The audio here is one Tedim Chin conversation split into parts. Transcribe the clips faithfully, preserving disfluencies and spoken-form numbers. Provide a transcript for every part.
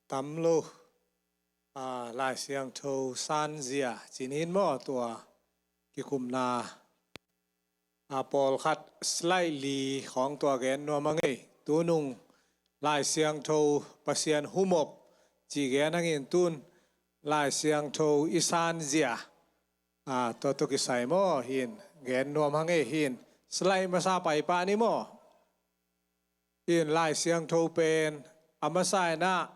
tam lo, a, Lai Siangtho sanzia cih ni maw, tua kikumna, a, pawlkhat slightly khawng tua gen nuam a ngei. Tunung Lai Siangtho Pasian humop cih gen hangin tun Lai Siangtho i sanzia, a, tua tua kisai maw, hin gen nuam hang ei hin. Slight masa pai pah ni maw. Hin Lai Siangtho pen a masa inah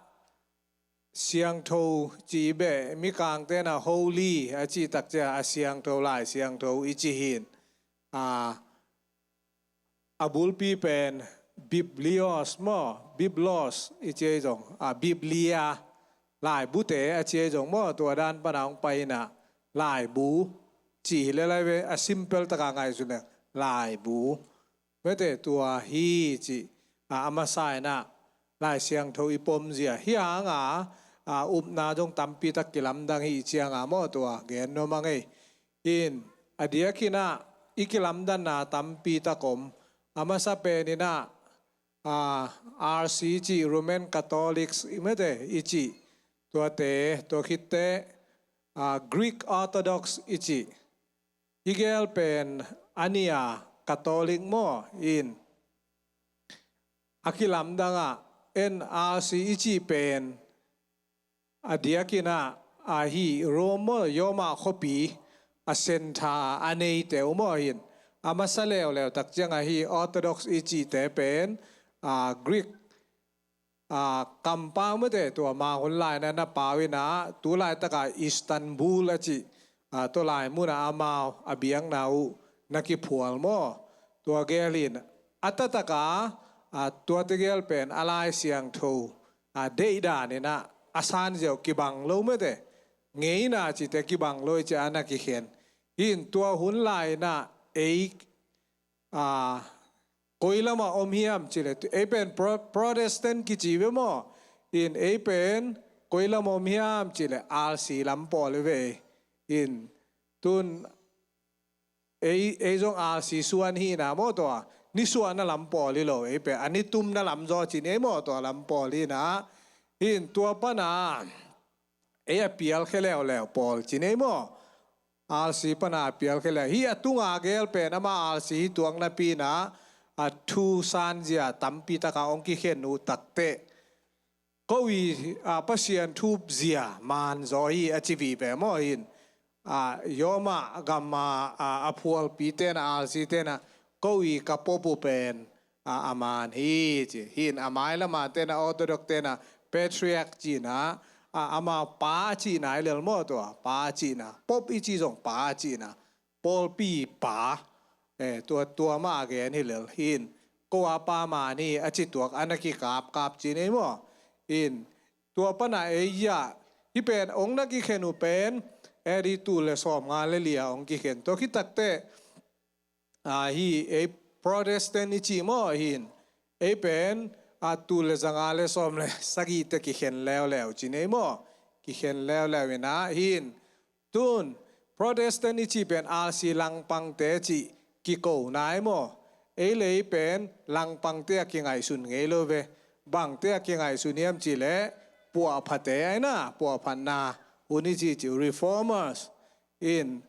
siangtho ci beh, Mikangte inah holy a cih tak ciang a siangtho, Lai Siangtho i ci hin. A, a bulpi pen biblios maw, biblos i ci ei zong, a, biblia, laibute a ci ei zong maw, tua dan pana hong pai inah laibu ci hi le lai ve, a simple taka ngaihsun le laibu. Mete tua hi ci, a, a masa inah Lai Siangtho i pomzia hi hanga, a, upna zong tampi tak kilamdang hi cianga maw, tua gen nuam a ngei. Hin a diakinah i kilamdanna tampi tak om. A masa peninah, a, R C i ci, Roman Catholics i mete i ci, tuate, tua khitte, a, Greek Orthodox i ci. Hi gel pen a nia Catholic maw, hin a kilamdangah en R C i ci pen a diakinah, a, hi Rome maw, Roma khuapi a centre a neite uh maw, hin a masa leuleu tak ciangah hi Orthodox i cihte pen, a, Greek, a, kampau mete, tua ma hun laina na pau inah, tu laitaka Istanbul a cih, a, tua lai munah amau a biakna uh na kiphual maw. Tua gel hin a taktak a, a, tuate gel pen a Lai Siangtho, a, deihdan inah a sanzia uh kibang lo mete, ngeina cite kibang lo i ci a na kikhen. Hin tua hun lai inah ei, a, koi lamah om hiam cih le, ei pen Pro-, Protestant kici ve maw. Hin ei pen koi lamah om hiam cih le R C lam pawl hi ve. Hin tun ei, ei zong R C suan hina maw, tua nisuahna lam pawl hi lo, ei pen a nitumna lam zaw ci ni ei maw, tua lam pawl hina. Hin tua pana ei a pialkhia leuleu pawl ci ni ei maw. R C pana a pialkhia leu hi, a tunga gel pen ama R C hi tuak napi inah, a, thu sanzia tampi taka hong kikhen uh takteh ko i, a, Pasian thupzia man zaw hi a ci vive maw, hin, a, Roma gama, a, a phualpi tenah, R C tenah ko i ka pop uh pen, a, a man hi ci. Hin a mailama tenah, Orthodox tenah patriarch cihna, a, ama pa cihna hi lel maw, tua pa cihna, pop i ci zong pa cihna, pawlpi pa, eh, tua, tua mah a gen hi lel hin, ko a pa man hi a ci tuak a na kikapkap ci ni ei maw. Hin tua pana ei ah hi pen hong na kikhen uh pen A D tul le sawmnga le li-a hong kikhen. Tua khit takteh, a, hi ei Protestant i ci maw, hin ei pen, a, tul le zanga le sawm le sagihte kikhen leuleu ci ni ei maw. Kikhen leuleu inah hin tun Protestant i cih pen R C langpangte cih kiko nai maw. Ei le ei pen langpangte a kingaihsun ngei lo ve. Bangte a kingaihsun hiam cih leh puahphate, aina puahphatna hun i cih cih reformers. Hin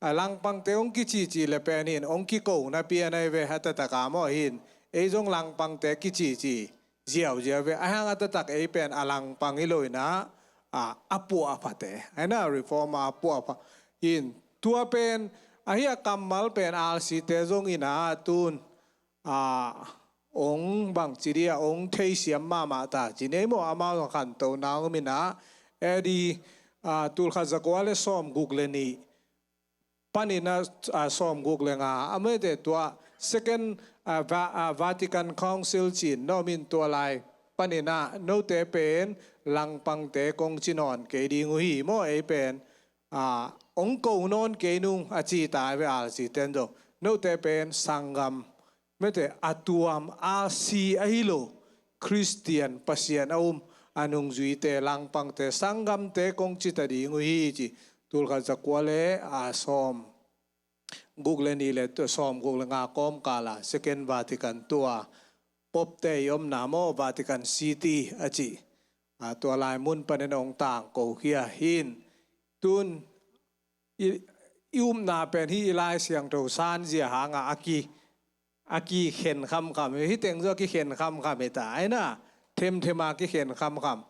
a langpangte hong kici cih le pen hin hong kiko napi a nai ve, a taktak a maw, hin ei zong langpangte kici cih ziauziau ve. Ahi hang a taktak ei pen a langpang hi lo inah, a, a puahphate, aina reformer, a puahpha. Hin tua pen ahi a kammal pen R C te zong inah tun, a, hong bangci dia hong theisiam mahmah ta ci ni ei maw. Amau zong khanto nang om inah A D, a, tul khat zakua le sawmguk le nih paninah, a, sawmguk le nga a mete tua Second, a, Va-, a, Vatican Council cin na om in, tua lai paninah note pen langpangte kong ci nawn kei ding uh hi maw, ei pen, a, hong ko nawn kei nung a ci ta ve R C ten zong. Note pen sanggam mete, a tuam, R C ahi lo, Khristian, Pasian a um, a nungzuite, langpangte, sanggamte kong ci ta ding uh hi ci. Tul khat zakua le, a, sawmguk le nih le tu-, sawmguk le nga kawmkala Second Vatican, tua popte i omna maw, Vatican City a ci. a, tua lai mun panin hong tangko khia hi. Tun i, i upna pen hih i Lai Siangtho sanzia hangah a ki, a kikhen khamkham hi. Hih teng zong a kikhen khamkham hi ta, aina, themthem a kikhen khamkham.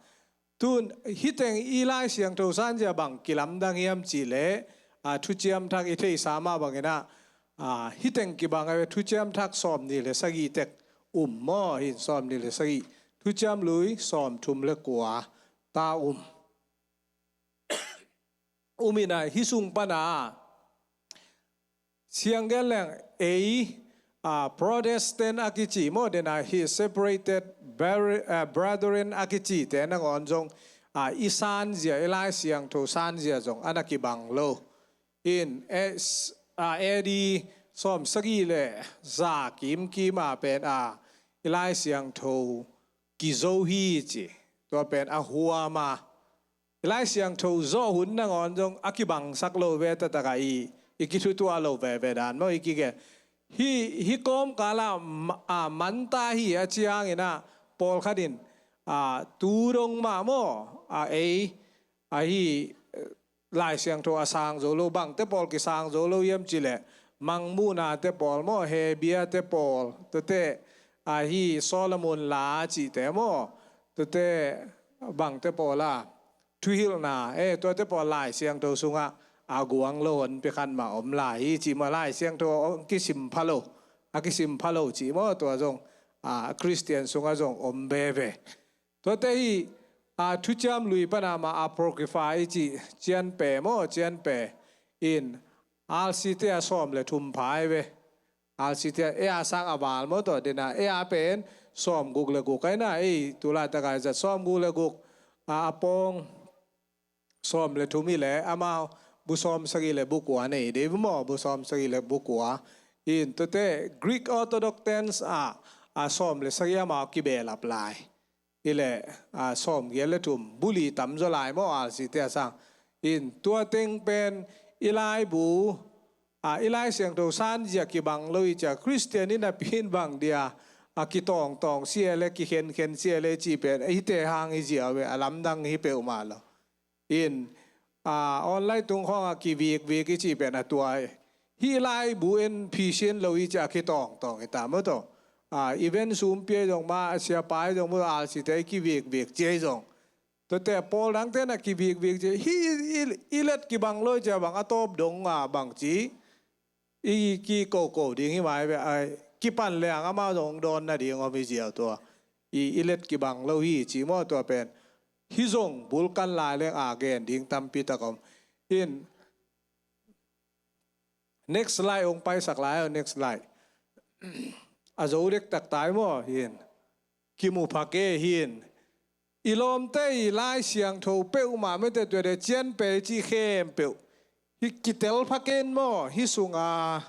Tun hih teng i Lai Siangtho sanzia bang kilamdang hiam cih leh, a, Thuciam Thak i theihsa mah bangin ah, a, hih teng kibang a, Thuciam Thak sawmnih le sagih tek um maw, hi in, sawmnih le sagih. Thuciam Lui sawmthum le kua ta um. Um in ah, hih sung pan ah siang gen leng ei, a, Protestant a kici maw, den a hih Separated Bre-, a, Brethren a kicite nangawn zong, a, i sanzia, i Lai Siangtho sanzia zong a na kibang lo. In, eh, s-, a, A D sawmsagih le za kimkim a pen, a, i Lai Siangtho kizo hi ci. Tua pen a huam a, i Lai Siangtho zawh hun nangawn zong a kibangsak lo ve, taktak a i, i kithutuah lo veve dan maw, i kigen. Hih, hih kawmkal ah ma-, a, manta hi a ciangin ah, pawlkhat in, a, tu dong mah maw, a, ei, a, hih, eh, Lai Siangtho a sang zo lo, bangte pawl kisang zo lo hiam cih leh, Mangmuhnate pawl maw, Hebreate pawl, tuate, a, hih Solomon La cihte maw, tuate bangte pawl a, Thuhilhna, eh, tuate pawl Lai Siangtho sungah a guang lo honpi khat mah om lai hi ci maw, Lai Siangtho a kisim pha lo, a kisim pha lo ci maw, tua zong, a, Khristian sungah zong om veve. Tuate hih, a, Thuciam Lui pan a mah Apocrypha i cih cianpe maw, cianpe in, R C te a sawm le thum pha hi ve. R C te a, ei a sang a val maw, tua den a, ei a pen sawmguk le guk aina, ei tu laitak a zat sawmguk le guk, a, a pawng sawm le thum hi leh, amau bu sawmsagih le bu kua nei dei maw, bu sawmsagih le bu kua. In, tuate Greek Orthodox ten a, a, sawm le sagih amau kibehlap lai. Hi leh, a, sawmgiat le thum, bu li tamzaw lai maw, R C te a sang. In, tua teng pen i laibu, a, i Lai Siangtho sanzia kibang lo hi ci a, Khristian i napi in bang dia, a, kitawngtawng sia le, kikhenkhen sia le cih pen, a, hihte hang hi zia ve, a lamdang hi peuhmah lo. In, a, online tung khawng a kivikvik i cih pen a tua hi. Hih laibu in phisian lo hi ci a kitawngtawng hi ta maw tawh. A, event sumpi ahi zong mah, a, siapa ahi zong maw, R C te kivikvik ci ahi zong. Tuate pawl dangte na kivikvik ci a, hih i, i, i let kibang lo hi ci a bang a tawp dong a bang ci. I kikoko ding hi mai ve, a, kipan leng amau zong dawn nading om hi ziau tua. I, i let kibang lo hi ci maw, tua pen. Hih zong bulkan lai leng a gen ding tampi tak om. In, next slide hong paisak lai, next slide. A zo dektak tai maw, hin. Kimu pha kei hin. I lawmte i Lai Siangtho peuhmah mete, tuate cianpe ci khempeuh. Hih kitel pha kei in maw, hih sunga.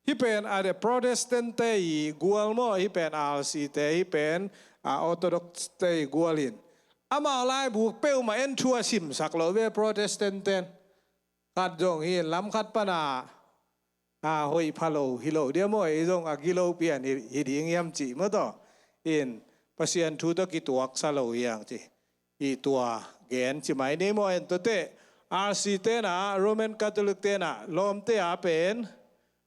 Hih pen a de Protestant te i gual maw, hih pen R C te, hih pen, a, Orthodox te i gual in. Amau laibu peuhmah en thu a simsak lo ve Protestant ten. Khat zong hi in, lam khat pan a, a, hoih pha lo hi lo dia maw, ei zong a gilo pian hi, hi ding hiam ci maw tawh. In, Pasian thu tawh kituaksa lo hi ang ci. Hi tua gen ci mai ni maw, en tuate. R C te na, Roman Catholic te na, lawmte a pen,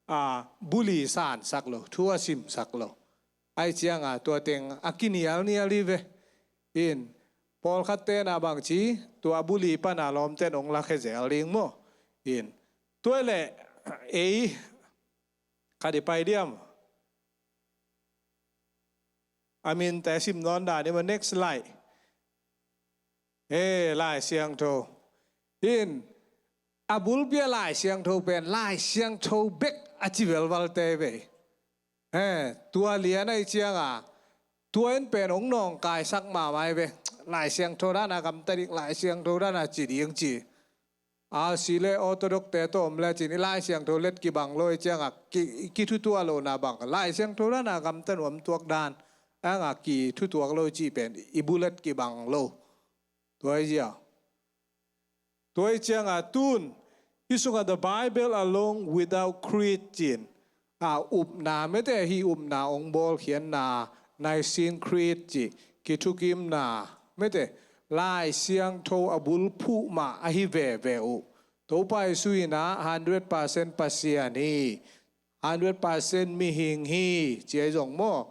a, bu li sansak lo, thu a simsak lo. Ahih cianga tua teng a kinialnial hi ve. In, pawlkhat te na bang ci, tua bu li pan a lawmte in hong lakhia zel ding maw. In, tua leh, ei, khat i pai diam. A minte sim nawn dan ni maw, next slide. Eh, Lai Siangtho. In, a bulpi a Lai Siangtho pen, Lai Siangtho bek a ci velvalte ve. Eh, tua lian ahih cianga, tua in pen hong nawngkaisak mahmah hi ve. Lai Siangtho dan a gamta ding, Lai Siangtho dan a ci ding ci. R C le Orthodox te tawh om lecin, i Lai Siangtho let kibang lo ahih cianga, ki, kithutuah lohna bang, Lai Siangtho dan a gamta nuam tuak dan, anga kithutuak lo cih pen, i bu let kibang lo. Tua hi zia. Tua hi cianga tun, hih sunga The Bible Alone Without Creed cin. A upna mete hih upna hong bawlkhiatna, Nicene Creed ci, kithukimna. mete, Lai Siangtho a bulphuh mah ahi veve uh. Topa Jesu in ah hundred percent Pasian hi, hundred percent mihing hi, ci ahi zong maw,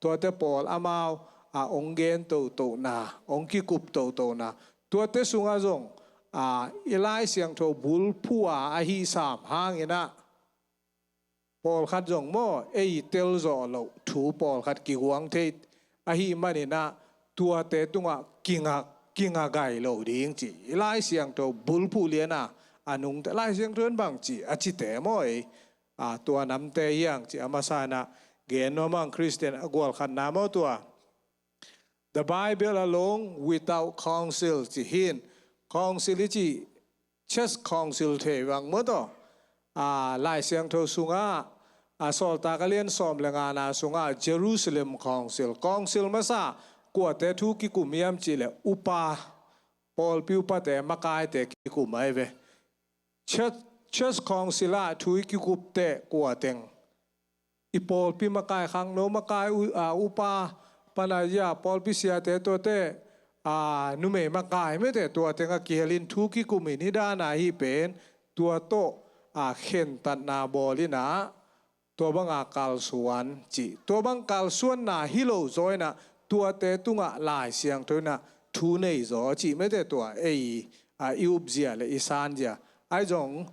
tuate pawl amau a hong gen totona, hong kikup totona, tuate sungah zong a i Lai Siangtho bulphuh a ahi sam hangin ah pawlkhat zong maw, ei telzawh loh thu pawlkhat kiguang thei ahih manin ah tuate tungah kinga, kinga gai lo ding ci. I Lai Siangtho bulphuh lian a a nungte Lai Siangtho in bang ci a cite maw ei, a, tua namte hiang ci a masa in ah gen nuam ang. Khristian a gualkhatna maw tua. The Bible alone without council ci hi in. Council i ci, church council thei bang maw tawh. A, Lai Siangtho sungah, a, Sawltak a lian sawm le ngana sungah Jerusalem Council, council masa kuate thu kikum hiam cih leh upa, pawlpi upate, makaite kikum ahi ve. Church, church council ah thu i kikupte kua teng? I pawlpi makai, khangno makai, u-, a, upa, pana zia, pawlpi siate tuate, a, numei makai mete tua tengah kihel in thu kikum in hi dan ahi pen tua tawh, a, khentatna bawl in ah tua banga kalsuan ci. Tua bang kalsuanna hi lo zaw in ah tuate tungah Lai Siangtho in ah thu nei zaw ci mete tua ei, a, i upzia le i sanzia. Ahi zong,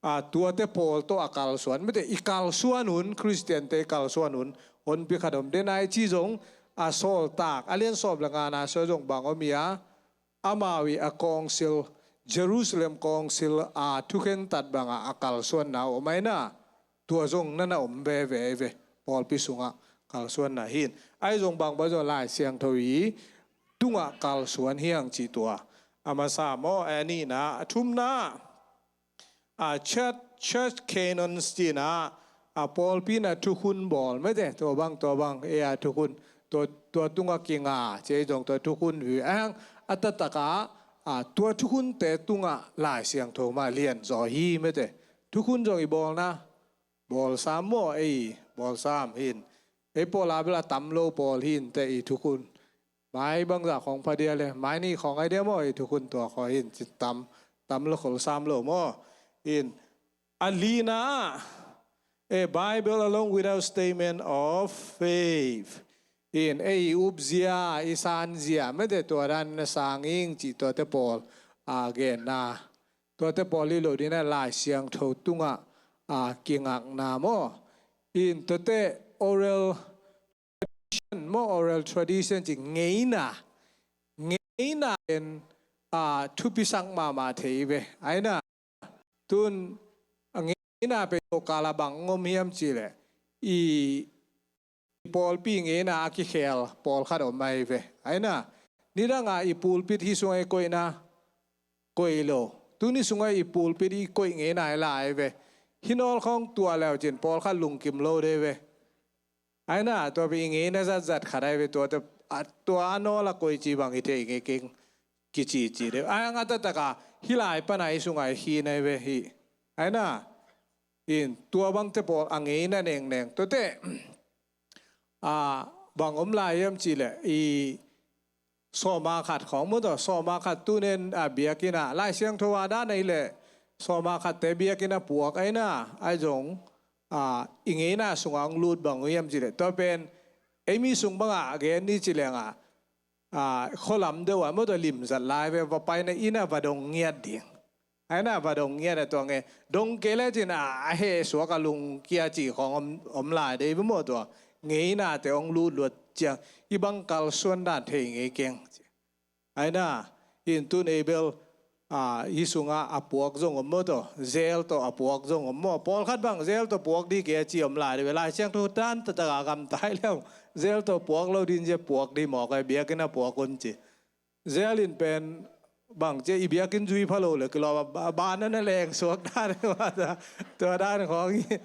a, tuate pawl tawh a kalsuan mete i kalsuan un, Khristiante i kalsuan un honpi khat om den ahi ci zong, a, Sawltak a lian sawm le ngana sua zong bang om hi a, amau i a council, Jerusalem Council a thukhentat banga a kalsuanna om ahi na, tua zong nana om veve ve, pawlpi sungah kalsuanna hi in. Ahi zong bang bang zong Lai Siangtho i tungah kalsuan hiang ci tua. A masa maw, a nihna, a thumna, a, church, church canons cihna, a, pawlpi in a thukhun bawl mete, tua bang, tua bang, e a thukhun, tua, tua tungah kinga, ci ei zong tua thukhun view. A hang, a taktak a, a, tua thukhunte tungah Lai Siangtho mah lian zaw hi mete. Thukhun zong i bawlna, bawlsam maw ei, bawlsam hi in. Ei pawl a bel a tam lo pawl hi in te i thukhun. Mai bangzah khawng pha dia le, mai nih khawng ai dia maw, i thukhun tua khawng in ci tam, tam lo khol sam lo maw. In, a lina, a Bible alone without statement of faith. In, ei upzia, i sanzia, mete tua dan na sang ing ci tuate pawl, a genna. Tuate pawl hi lo dina Lai Siangtho tungah, a, kingakna maw. In tuate oral tradition maw, oral tradition ci ngeina. Ngeina in, a, thupisak mahmah thei ve. Aina, tun, a, ngeina pe tawh kala bang ngom hiam ci le. I, i pawlpi ngeina a kikhel pawlkhat om ahi ve. Aina, nidanga i pulpit hi sunga i koihna, koih lo. Tuni sunga i pulpit i koih ngeina i la ahi ve. Hi nawl khawng tua leu cin pawlkhat lungkim lo de ve. Aina, tua pi i ngeina zatzat khat ahi ve, tua te, a, tua a nawl a koih ci bang hi thei ngei keng kici ci de. Ai ang a taktak a, hi lai pana i sunga i khin ahi ve hi. Aina, in tua bangte pawl a ngeina nengneng. Tuate, a, bang om lai hiam ci le, i sawma khat khawng maw tawh, sawma khat tunen, a, biakinn ah, Lai Siangtho a dan ahi le, sawma khatte biakinn ah puak aina, ahi zong, a, i ngeina sungah hong lut bang uh hiam ci le. Tua pen, ei mi sung bangah gen ni ci lengah, a, khualam deuh ah maw tawh limzat lai ve, va paina inn ah va dong ngiat ding. Aina va dong ngiat a tua nge, dong kei le cin a, a heh suak a lungkia ci khawng om, om lai dei ve maw tua. Ngeina te hong lut luat ciang, i bang kalsuan dan thei ngei keng ci. Aina, in tun ei bel, a, hi sunga a puak zong om maw tawh, zel tawh a puak zong om maw. Pawlkhat bang zel tawh puak di kei a ci om lai di ve. Lai Siangtho dan taktak a gamtai leu, zel tawh puak lo din zia puak di mawk a, biakinn a puak un ci. Zel in pen bang ci a, i biakinn zui pha lo le kilawm a, ba, ba na na leng suak dan, tua dan khawng hi.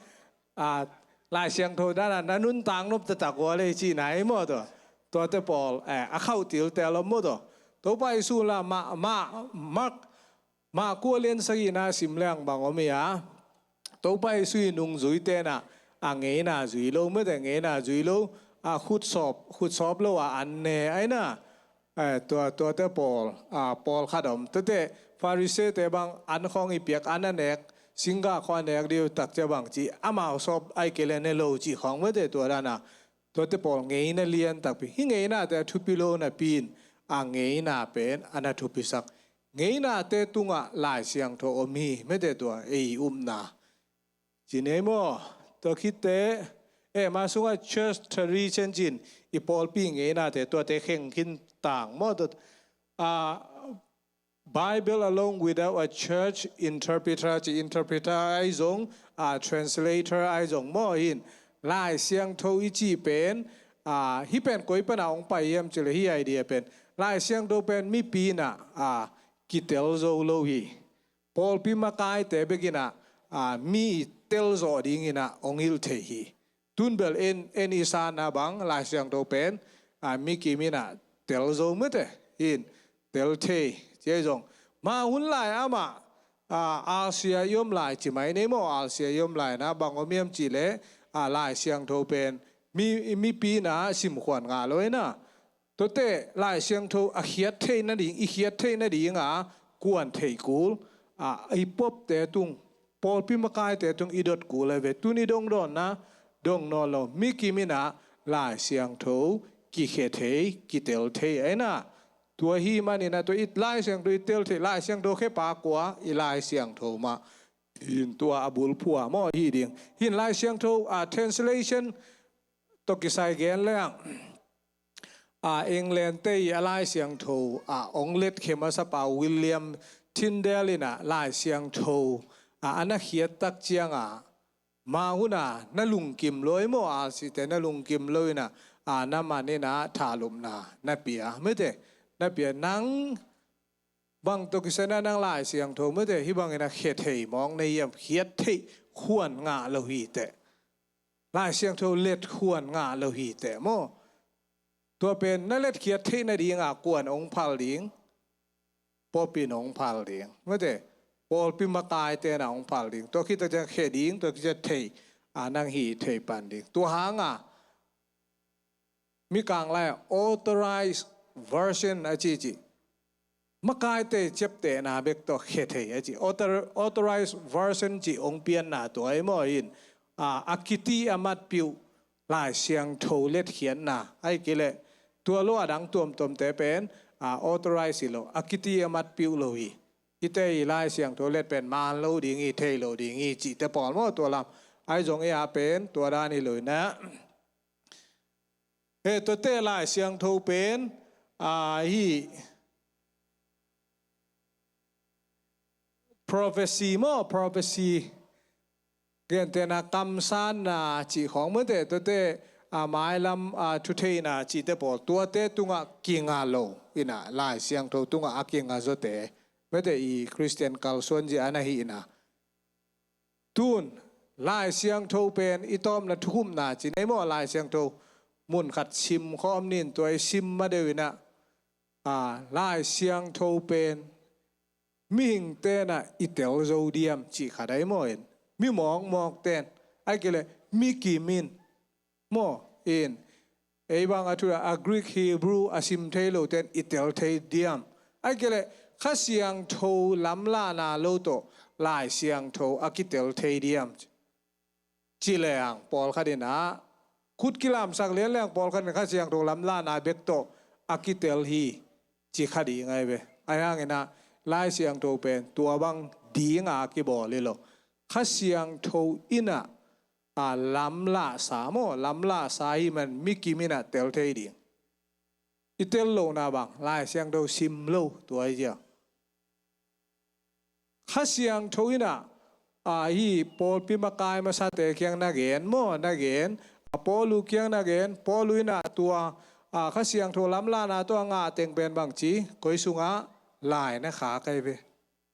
A, Lai Siangtho dan a na nuntak nop taktak ua le ci nai maw tua. Tuate pawl, eh, a khauh til tel om maw tua. Topa Jesu la ma, ma, mak, Marku a lian sagihna sim leng bang om hi a. Topa Jesu i nungzuite na, a ngeina zui lo, mete ngeina zui lo, a khutsawp, khutsawp lo a an ne, aina. eh, tua, tuate pawl, ah, pawlkhat om. Tuate Pharisee-te bang an khawng i piak, an a nek, singgah khawng a nek ding uh tak ciang bang ci, amau sawp ahih kei leh ne lo cih khawng mate tua dan a. Tuate pawl ngeina lian takpi. Hih ngeinate a thupi lo napi in, a ngeina pen a na thupisak. Ngeinate tungah Lai Siangtho om hi, mate tua ei upna. Ci ni ei maw? Tua khitteh, eh, ma sungah church tradition ci-in, i pawlpi ngeinate tuate kheng khin tang maw? Tua, ah, Bible alone without a church interpreter, ci interpreter ahi zong, ah, translator ahi zong maw, hi in. Lai Siangtho i cih pen, ah, hih pen koi pan a hong pai hiam cih leh hih idea pen, Lai Siangtho pen mipi in ah, ah, kitel zo lo hi. Pawlpi makaite bek in ah, ah, mi telzawh ding in ah hong hilh thei hi. Tun bel en, en i sanna bang, Lai Siangtho pen, ah, mi kim in ah tel zo mate, hi in, tel thei, ci ahi zong. Ma hun lai amah, ah, alsia i om lai ci mai ni ei maw, alsia i om lai na, bang om hiam cih leh, ah, Lai Siangtho pen, mi, mipi in ah simkhuan ngah lo ei na. Tuate Lai Siangtho a khiat theih nading, i khiat theih nading a kuan theih kul, ah, i popte tung, pawlpi makaite tung i dot kul ahi ve. Tun i dong dawnna, dong nawn lo. Mi kim in ah Lai Siangtho kikhia thei, kitel thei ahi na. Tua hi man in ah tua i Lai Siangtho i tel thei, Lai Siangtho khepa kua, i Lai Siangtho mah. Hi in tua a bulphuh a maw hi ding. Hi in Lai Siangtho, ah, translation tawh kisai gen leng, ah, England-te i a Lai Siangtho, ah, hong letkhia masapa William Tyndale in ah Lai Siangtho, ah, a na khiat tak ciang a, ma hun a na lungkim lo ei maw, alsite na lungkim lo in ah, ah, na man in ah thalupna na pia, mate, na pia. Nang bang tawh kisai in ah nang Lai Siangtho mate, hih bang in ah khia thei mawk na hiam, khiat theih khuan ngah lo hi teh. Lai Siangtho let khuan ngah lo hi teh maw? Tua pen na letkhiat theih nading a kuan hong phal ding, pawlpi in hong phal ding, mate, pawlpi makaite in ah hong phal ding. Tua khit tak ciang khia ding, tua khit ciang thei, ah, nang hih thei pan ding. Tua hang a, Mikang lai ah authorized version a ci ci. Makaite ciaptehna bek tawh khia thei a ci. Author-, authorized version ci hong pianna tua ei maw hi in. Ah, a kiti a matpih uh Lai Siangtho letkhiatna. Ahih kei leh tua lo a dang tuamtuamte pen, ah, authorized hi lo. A kiti a matpih uh lo hi. Hihte i Lai Siangtho let pen man lo ding hi, thei lo ding hi, cihte pawl maw tua lam. Ahi zong ei a pen, tua dan hi lo in ah. He, tuate Lai Siangtho pen, ah, hih prophecy maw, prophecy. Gentehna kamsanna cih khawng mate, tuate, ah, mailam, ah, thutheihna cihte pawl. Tuate tungah kinga lo in ah, Lai Siangtho tungah a kinga zawte. Mate i Khristian kalsuan zia a na hi in ah. Tun, Lai Siangtho pen i tawpna thukhupna ci ni ei maw, Lai Siangtho mun khat sim khawm ni in tua i sim ma deuh in ah, ah, Lai Siangtho pen mihingte in ah i tel zo diam cih khat ahi maw in, mi mawkmawkte in, ahih kei leh mi kim in, maw in, ei bang a thu a Greek, Hebrew a sim thei lote in i tel thei diam? Ahih kei leh Kha Siangtho lamlahna lo tawh Lai Siangtho a kitel thei diam? Ci leng pawlkhat in ah, khut kilamsak lian leng pawlkhat in Kha Siangtho lamlahna bek tawh a kitel hi, ci kha ding ahi ve. Ahi hangin ah Lai Siangtho pen tua bang ding a kibawl hi lo. Kha Siangtho in ah, a lamlahsa maw, lamlahsa ahih man mi kim in ah tel thei ding. I tel lohna bang, Lai Siangtho sim lo, tua hi zia. Kha Siangtho in ah, a, hih pawlpi makai masate kiang na gen maw, na gen, a, Paulu kiang na gen, Paulu in ah tua, a, Kha Siangtho lamlahna tawh a ngah teng pen bang ci, koi sungah lai na khak ahi ve.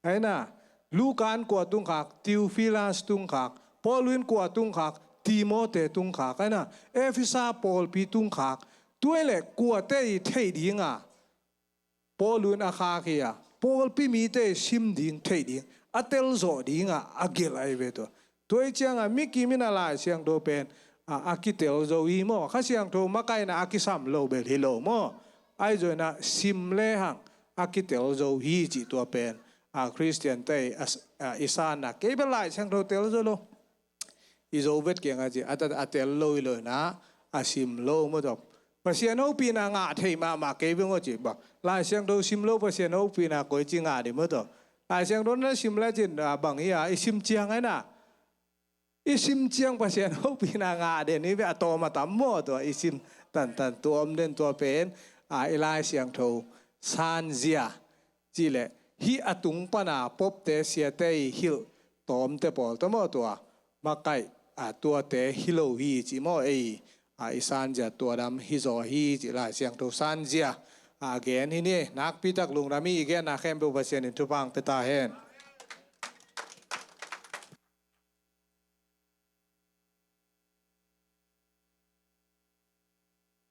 Ahi na, Luka in kua tung khak, Theophilus tung khak, Paulu in kua tung khak, Timote tung khak, ahi na, Efesa pawlpi tung khak, tua leh kuate i theih ding a, Paulu in a khak hi a, pawlpi mite i sim ding theih ding, a tel zawh ding a, a gelh ahi ve tua. Tua hi ciang a, mi kim in ah Lai Siangtho pen, a, a kitel zo hi maw, Kha Siangtho makaihna a kisam lo bel hi lo maw. Ahi zongin ah sim lehang a kitel zo hi cih tua pen, a, Khristian te i, a, a, i sanna, kei bel Lai Siangtho tel zo lo, i zo vet keng a ci, a, a, a tel lo hi lo in ah, a sim lo maw tawh. Pasian hopihna ngah thei mahmah kei beng aw ci, bang Lai Siangtho sim lo Pasian hopihna koici ngah ding maw tawh. Lai Siangtho na sim le cin, a, bang hi a, i sim ciang a in ah, i sim ciang Pasian hopihna ngah den hi ve, a tawm a tam maw tua, i sim tantan tua om den tua pen, a, i Lai Siangtho sanzia cih leh hih a tung pana popte siate i hilh tawmte pawl tawh maw tua, makaih, a, tuate hi lo hi cih maw, ei, a, i sanzia tua dam hi zaw hi cih Lai Siangtho sanzia, a, gen hi ni. Nakpitak lungdam hi, i genna khempeuh Pasian in thupha hong pia ta hen.